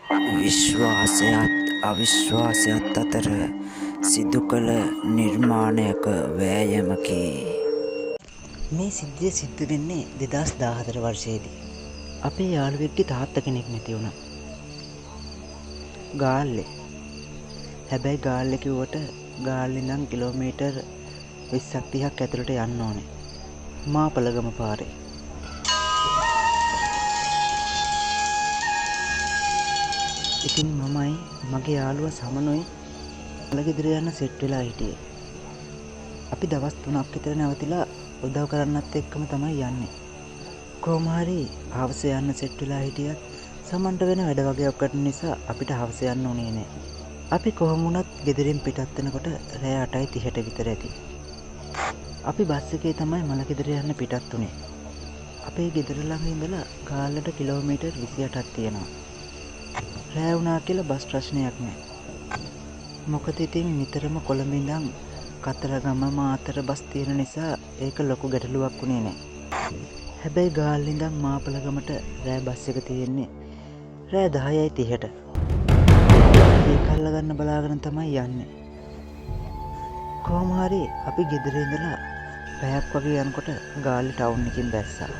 විශ්වාසයත් අවිශ්වාසයත් අතර සිදු කළ නිර්මාණයක වෑයමකි. මේ සිද්ධිය සිද්ධ වෙන්නේ 2014 වර්ෂයේදී. අපේ යාළුවෙක්ගේ තාත්තා කෙනෙක් නැති වුණා. ගාල්ලේ. හැබැයි ගාල්ලේ කිව්වට ගාල්ලේ ඉඳන් කිලෝමීටර් 20ක් 30ක් ඇතුළට යන්න ඕනේ. මාපලගම පාරේ. ඉතින් මමයි මගේ යාළුවා සමනුයි මළගෙදර යන්න සෙට් වෙලා හිටියේ. අපි දවස් 3ක් විතර නැවතිලා උදව් කරන්නත් එක්කම තමයි යන්නේ. කොහොම හරි හවස යන්න සෙට් වෙලා හිටියත් සමන්ට වෙන වැඩ වගේක් කරන නිසා අපිට හවස යන්න උනේ නෑ. අපි කොහොම වුණත් ගෙදරින් පිටත් වෙනකොට රෑ 8:30ට විතර ඇති. අපි බස් එකේ තමයි මළගෙදර යන්න පිටත් වුණේ. අපේ ගෙදර ළඟ ඉඳලා ගාල්ලට කිලෝමීටර් 28ක් තියෙනවා. රෑ වුණා කියලා බස් ප්‍රශ්නයක් නෑ. මොකද ඉතින් නිතරම කොළඹ ඉඳන් කතරගම මාතර බස් තියෙන නිසා ඒක ලොකු ගැටලුවක් වුණේ නෑ. හැබැයි ගාල්ල ඉඳන් මාපලගමට රෑ බස් එක තියෙන්නේ රෑ 10:30ට. ඒක අල්ලගන්න බලාගෙන තමයි යන්නේ. කොහොම හරි අපි ගෙදර ඉඳලා පැයක් වගේ යනකොට ගාල්ල ටවුන් එකකින් බැස්සා.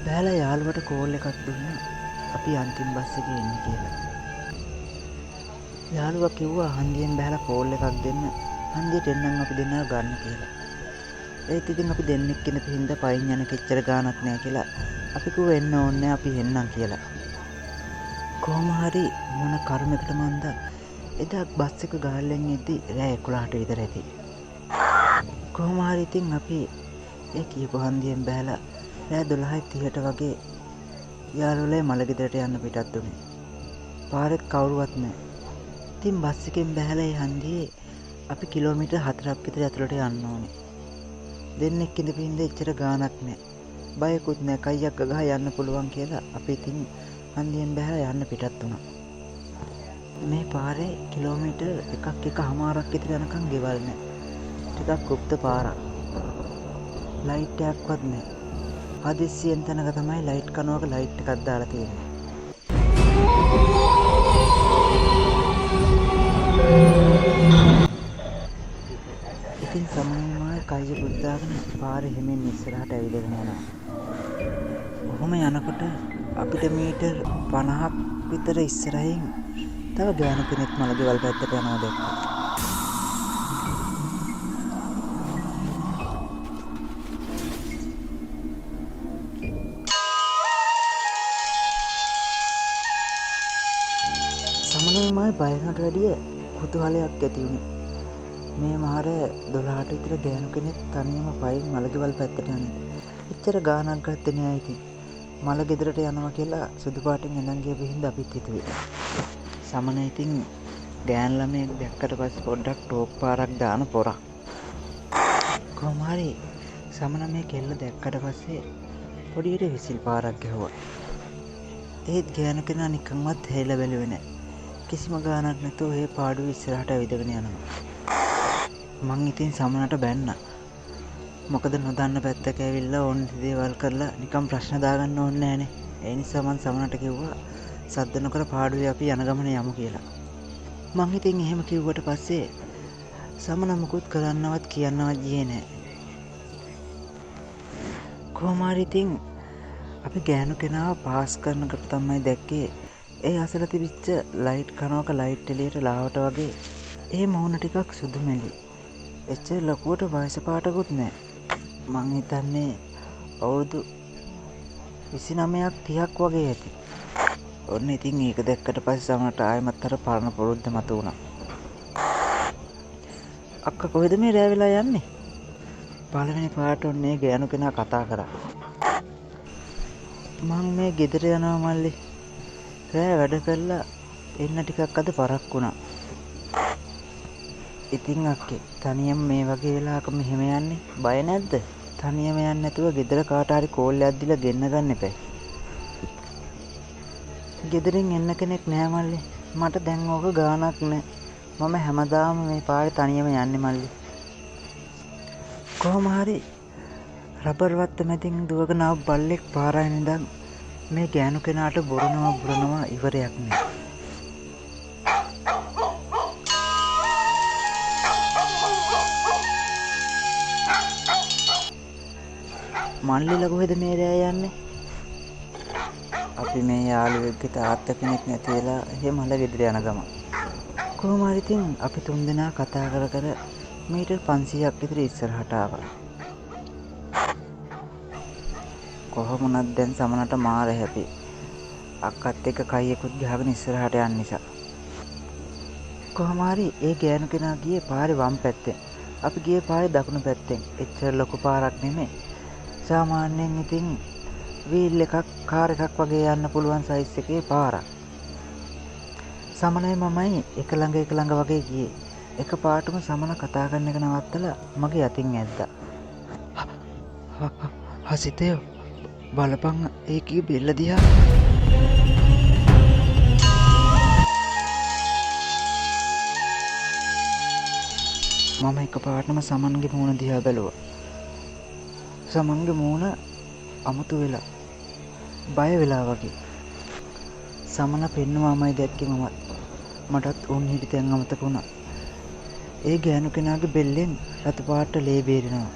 බෑලා යාළුවට කෝල් එකක් දුන්නා අපි අන්තිම බස් එකේ එන්න කියලා. යාළුවා කිව්වා හන්දියෙන් බෑලා කෝල් එකක් දෙන්න, හන්දියට එන්නම් අපි දෙන්නා ගන්න කියලා. ඒත් ඉතින් අපි දෙන්නෙක් ඉන්න හින්දා පයින් යන කෙච්චර ගාණක් නෑ කියලා අපි කිව්වා එන්න ඕනේ නෑ, අපි එන්නම් කියලා. කොහොම හරි මොන කර්මයකට මන්ද එදා බස් එක ගාල්ලෙන් එද්දි රෑ 11ට විතර ඇති. කොහොම හරි ඉතින් අපි ඒ කියපු හන්දියෙන් බෑලා රෑ 12:30ට වගේ යාළුවලේ මළගෙදරට යන්න පිටත් වුණේ. පාරෙත් කවුරුවත් නෑ. ඉතින් බස් එකෙන් බැහැලා ඒ හන්දියේ අපි කිලෝමීටර් 4ක් විතර ඇතුළට යන්න ඕනේ. දෙන්නෙක් ඉඳපු හින්දා එච්චර ගාණක් නෑ. බයකුත් නෑ, කයියක් ගගහ යන්න පුළුවන් කියලා අපි ඉතින් හන්දියෙන් බැහැලා යන්න පිටත් වුණා. මේ පාරේ කිලෝමීටර් එකක් එකහමාරක් විතර යනකම් ගෙවල් නෑ. ටිකක් ගුප්ත පාරක්. ලයිට් එකක්වත් නෑ. හදිස්සියෙන් තැනක තමයි ලයිට් කනුවක ලයිට් එකක් දාලා තියෙන්නේ. ඉතින් සමනයි කයිය පුද්දාගෙන පාරේ හිමින් ඉස්සරහට ඇවිදගෙන යනවා. ඔහොම යනකොට අපිට මීටර් 50ක් විතර ඉස්සරහින් තව ගෑනු කෙනෙක් මළගෙවල් පැත්තට යනවා දැක්කා. සමනයි මායි බය වෙනවට වැඩිය කුතුහලයක් ඇති වුණේ. මේ මාර 12ට විතර ගෑනු කෙනෙක් තනියම පයින් මළගෙවල් පැත්තට යන එක. එච්චර ගාණක් ගත්තේ නෑ ඉතින්. මළගෙදරට යනවා කියලා සුදු පාටින් ඇඳන් ගියපු හින්දා අපිත් හිතුවේ. සමන ඉතින් ගෑනු ළමයෙක් දැක්කට පස්සේ පොඩ්ඩක් ටෝක් පාරක් දාන පොරක්. කොහොම හරි සමන මේ කෙල්ල දැක්කට පස්සේ පොඩියට විසිල් පාරක් ගැහුවා. ඒත් ගෑනු කෙනා නිකන්වත් හැරිලා බැලුවේ නෑ. කිසිම ගාණක් නැතුව ඒ පාඩුවේ ඉස්සරහට ඇවිදගෙන යනවා. මං ඉතින් සමනට බැන්නා. මොකද නොදන්න පැත්තක ඇවිල්ලා ඕන දේවල් කරලා නිකන් ප්‍රශ්න දාගන්න ඕනේ නෑනේ. ඒ නිසා මං සමනට කිව්වා සද්ද නොකර පාඩුවේ අපි යන ගමන යමු කියලා. මං ඉතින් එහෙම කිව්වට පස්සේ සමන මුකුත් කරන්නවත් කියන්නවත් ගියේ නෑ. කොහොම හරි ඉතින් අපි ගෑනු කෙනාව පාස් කරනකොට තමයි දැක්කේ ඒ අසල තිබිච්ච ලයිට් කනුවක ලයිට් එළියට ලාවට වගේ ඒ මූණ ටිකක් සුදු මැලි. එච්චර ලොකුවට වයස පාටකුත් නෑ. මං හිතන්නේ අවුරුදු 29ක් 30ක් වගේ ඇති. ඔන්න ඉතින් ඒක දැක්කට පස්සේ සමනට ආයෙමත් අර පරණ පුරුද්ද මතු වුණා. අක්කා කොහෙද මේ රෑ වෙලා යන්නේ? පළවෙනි පාරට ඔන්න ඒ ගෑනු කෙනා කතා කරා. මං මේ ගෙදර යනවා මල්ලි. රෑ වැඩ කරලා එන්න ටිකක් අද පරක් වුණා. ඉතින් අක්කේ තනියම මේ වගේ වෙලාවක මෙහෙම යන්නේ බය නැද්ද? තනියම යන්නේ නැතුව ගෙදර කාට හරි කෝල් එකක් දීලා ගෙන්න ගන්න එපා. ගෙදරින් එන්න කෙනෙක් නෑ මල්ලි. මට දැන් ඕක ගාණක් නෑ. මම හැමදාම මේ පාරේ තනියම යන්නේ මල්ලි. කොහොම හරි රබර් වත්ත මැදින් දුවගෙන ආව බල්ලෙක් පාර අයින ඉඳන් මේ ගෑනු කෙනාට බොරනවා බුරනවා ඉවරයක් නෑ. මල්ලිලා කොහෙද මේ රෑ යන්නේ? අපි මේ යාළුවෙක්ගේ තාත්තා කෙනෙක් නැති වෙලා එහෙම මල ගෙදර යන ගමන්. කොහොම හරි ඉතින් අපි තුන්දෙනා කතා කර කර මීටර් 500ක් විතර ඉස්සරහට ආවා. කොහොම වුණත් දැන් සමනට මාර හැපි. අක්කත් එක්ක කයියකුත් ගහගෙන ඉස්සරහට යන නිසා. කොහොම හරි ඒ ගෑනු කෙනා ගියේ පාරේ වම් පැත්තෙන්. අපි ගියේ පාරේ දකුණු පැත්තෙන්. එච්චර ලොකු පාරක් නෙමෙයි. සාමාන්‍යයෙන් ඉතින් වීල් එකක් කාර් එකක් වගේ යන්න පුළුවන් සයිස් එකේ පාරක්. සමනයි මමයි එක ළඟ එක ළඟ වගේ ගියේ. එක පාටම සමන කතා කරන එක නවත්තලා මගේ අතින් ඇද්දා. හසිතය බලපන් ඒකේ බෙල්ල දිහා. මම එක පාටම සමන්ගේ මූණ දිහා බැලුවා. සමන්ගේ මූණ අමුතු වෙලා බය වෙලා වගේ. සමන පෙන්නුවාමයි දැක්කේ මමත්. මටත් උන් හිටි තැන් අමතක වුණා. ඒ ගෑනු කෙනාගේ බෙල්ලෙන් රතු පාට ලේ බේරෙනවා.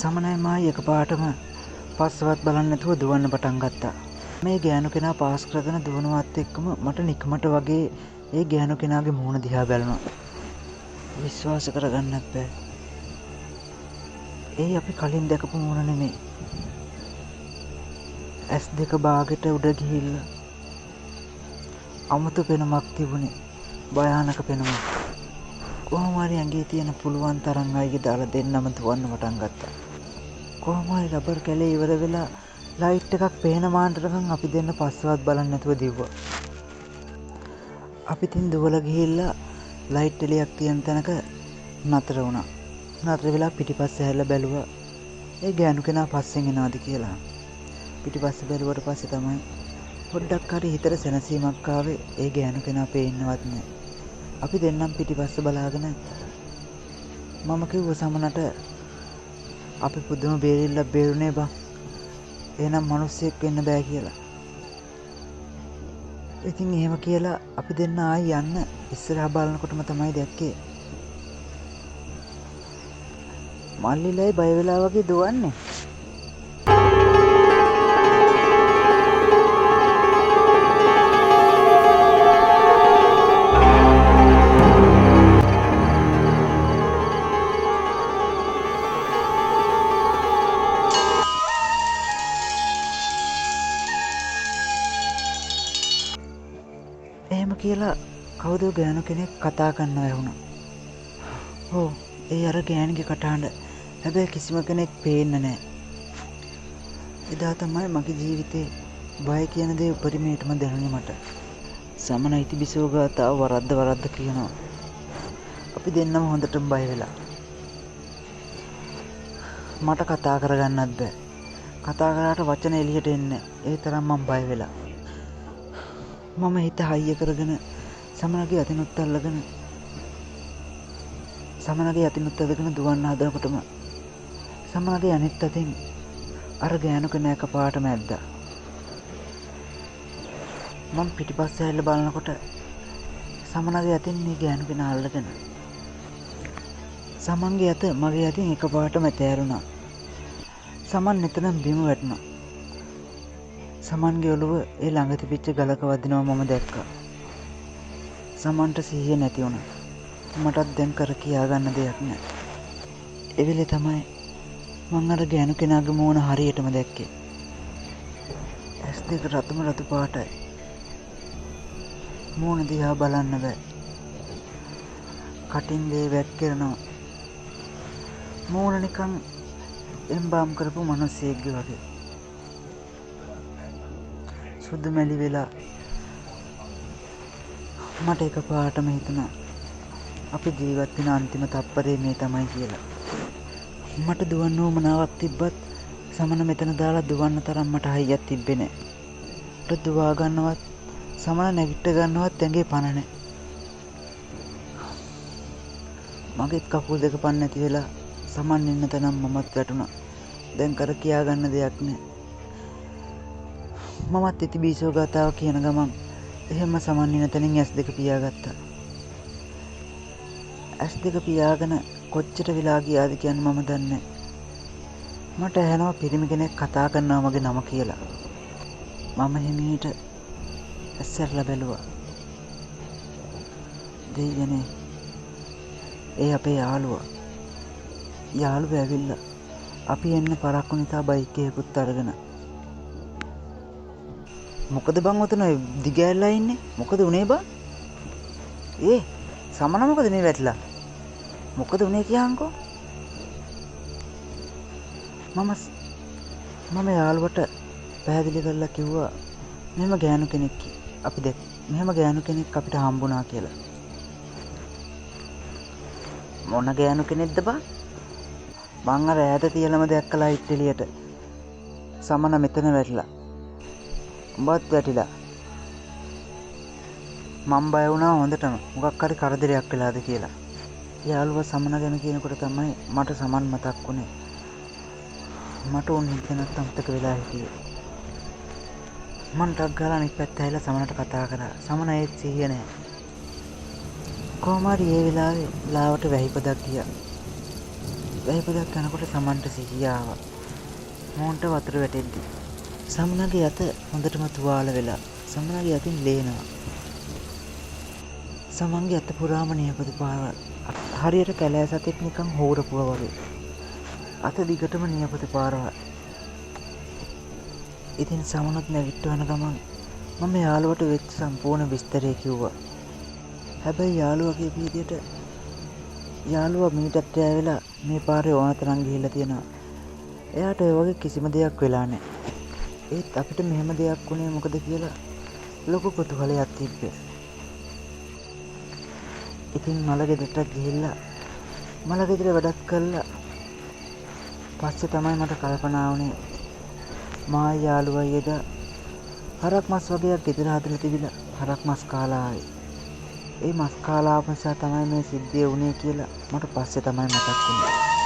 සමනයි මායි එකපාරටම පස්සවත් බලන්නේ නැතුව දුවන්න පටන් ගත්තා. මේ ගෑනු කෙනා පාස් කරගෙන දුවනවත් එක්කම මට නිකමට වගේ ඒ ගෑනු කෙනාගේ මූණ දිහා බැලුණා. විශ්වාස කරගන්නත් බෑ. ඒ අපි කලින් දැකපු මූණ නෙමෙයි. ඇස් දෙක බාගෙට උඩ ගිහිල්ලා අමුතු පෙනුමක් තිබුණේ. භයානක පෙනුමක්. කොහොම හරි ඇඟේ තියෙන පුළුවන් තරම් අයිය දාලා දෙන්නම දුවන්න පටන් ගත්තා. කොහොම හරි රබර් කැලේ ඉවර වෙලා ලයිට් එකක් පේන මාන්නටකම් අපි දෙන්න පස්සවත් බලන්නේ නැතුව දිව්වා. අපි තින් දුවලා ගිහිල්ලා ලයිට් එළියක් තියෙන තැනක නතර වුණා. නතර වෙලා පිටිපස්ස හැරිලා බැලුවා ඒ ගෑනු කෙනා පස්සෙන් එනවාද කියලා. පිටිපස්ස බැලුවට පස්සේ තමයි පොඩ්ඩක් හරි හිතට සැනසීමක් ආවේ. ඒ ගෑනු කෙනා පේන්නවත් නෑ. අපි දෙන්නම් පිටිපස්ස බලාගෙන මම කිව්ව සමනට අපි පුදුම බේරිල්ලක් බේරුනේ බං. එහෙනම් මිනිස්සෙක් වෙන්න බෑ කියලා. ඉතින් එහෙම කියලා අපි දෙන්න ආයි යන්න ඉස්සරහා බලනකොටම තමයි දැක්කේ මල්ලිලයි බය වෙලා වගේ දුවන්නේ. එහෙම කියලා කවුද ගෑනු කෙනෙක් කතා කරන්න වැහුණා. ඔව්, ඒ අර ගෑණිගේ කටහඬ. හැබැයි කිසිම කෙනෙක් පේන්න නෑ. එදා තමයි මගේ ජීවිතේ බය කියන දේ උපරිමයටම දැනුනේ මට. සමන ඉතිබිසෝ ගාතාව වරද්ද වරද්ද කියනවා. අපි දෙන්නම හොඳටම බය වෙලා. මට කතා කරගන්නත් බෑ. කතා කරාට වචන එළියට එන්නේ නෑ. ඒ තරම් මං බය වෙලා. මම හිත හයිය කරගෙන සමනගේ අතිනුත් අල්ලගෙන සමනගේ අතිනුත් අල්ලගෙන දුවන්න හදනකොටම සමනගේ අනිත් අතින් අර ගෑනු කෙනා එකපාරටම ඇද්දා. මං පිටිපස්ස හැරිලා බලනකොට සමනගේ අතින් මේ ගෑනු කෙනා අල්ලගෙන සමන්ගේ අත මගේ අතින් එකපාරටම ඇතෑරුණා. සමන් එතනම බිම වැටුණා. සමන්ගේ ඔළුව ඒ ළඟ තිබිච්ච ගලක වදිනවා මම දැක්කා. සමන්ට සිහිය නැති වුණා. මටත් දැන් කර කියා ගන්න දෙයක් නෑ. ඒ වෙලේ තමයි මං අර ගෑනු කෙනාගේ මූණ හරියටම දැක්කේ. ඇස් දෙක රතුම රතු පාටයි. මූණ දිහා බලන්න බෑ. කටින් ලේ වැක්කිරෙනවා. මූණ නිකන් එම්බාම් කරපු මිනිස්සෙක්ගේ වගේ. සුදු මැලි වෙලා. මට එකපාරටම හිතුණා අපි ජීවත් වෙන අන්තිම තප්පරේ මේ තමයි කියලා. මට දුවන්න උවමනාවක් තිබ්බත් සමන මෙතන දාලා දුවන්න තරම් මට හයියක් තිබ්බේ නෑ. මට දුවා ගන්නවත් සමන නැගිට ගන්නවත් ඇඟේ පණ නෑ. මගේත් කකුල් දෙක පණ නැති වෙලා සමන් ඉන්න තැනම් මමත් වැටුණා. දැන් කර කියා ගන්න දෙයක් නෑ. මමත් ඉතිබීසෝ ගාතාව කියන ගමන් එහෙම සමන් ඉන තැනින් ඇස් දෙක පියාගත්තා. ඇස් දෙක පියාගෙන කොච්චර වෙලා ගියාද කියන්න මම දන්නේ. මට ඇහෙනවා පිරිමි කෙනෙක් කතා කරනවා මගේ නම කියලා. මම හිමීට ඇස් ඇරලා බැලුවා. දෙයියනේ, ඒ අපේ යාළුවා. යාළුවා ඇවිල්ලා අපි එන්න පරක්කු නිසා බයික් එකකුත් අරගෙන. මොකද බං ඔතන දිගෑරලා ඉන්නේ? මොකද උනේ බං? ඒ සමන මොකද මේ වැටිලා? මොකද උනේ කියන්කෝ? මම යාළුවට පැහැදිලි කරලා කිව්වා මෙහෙම ගෑනු කෙනෙක් අපි දැක් මෙහෙම ගෑනු කෙනෙක් අපිට හම්බුණා කියලා. මොන ගෑනු කෙනෙක්ද බං? මං අර ඈත තියලම දැක්කලා ලයිට් එළියට. සමන මෙතන වැටිලා. උඹත් වැටිලා. මං බය වුණා හොඳටම මොකක් හරි කරදරයක් වෙලාද කියලා. යාළුවා සමන ගැන කියනකොට තමයි මට සමන් මතක් වුණේ. මට උන් හිතනත් අමතක වෙලා හිටියේ. මං ටක් ගාලා අනිත් පැත්ත ඇවිල්ලා සමනට කතා කරා. සමන ඒත් සිහිය නෑ. කොහොම හරි ඒ වෙලාවේ ලාවට වැහිපදක් ගියා. වැහිපදක් යනකොට සමන්ට සිහිය ආවා. මෝන්ට වතුර වැටෙද්දි සමනගේ අත හොඳටම තුවාල වෙලා සමනගේ අතින් ලේනවා. සමන්ගේ අත පුරාම නියපොතු පාරවල්. හරියට කැලෑ සතෙක් නිකන් හොරපුවා වගේ. අත දිගටම නියපොතු පාරවල්. ඉතින් සමනොත් නැගිට්ටවන ගමන් මම යාළුවට වෙච්ච සම්පූර්ණ විස්තරය කිව්වා. හැබැයි යාළුවා කියපු විදියට යාළුවා මීටත් රෑ වෙලා මේ පාරේ ඕන තරම් ගිහිල්ලා තියෙනවා. එයාට ඔය වගේ කිසිම දෙයක් වෙලා නැහැ. ඒත් අපිට මෙහෙම දෙයක් වුණේ මොකද කියලා ලොකු කුතුහලයක් තිබ්බේ. ඉතින් මල ගෙදරට ගිහිල්ලා මල ගෙදර වැඩක් කළා. පස්සේ තමයි මට කල්පනා වුණේ මායි යාළුවයි එදා හරක් මස් වගේක් ගෙදර හදලා තිබිලා හරක් මස් කාලා ආවේ. ඒ මස් කාලා ආපු නිසා තමයි මේ සිද්ධිය වුණේ කියලා මට පස්සේ තමයි මතක් වුණේ.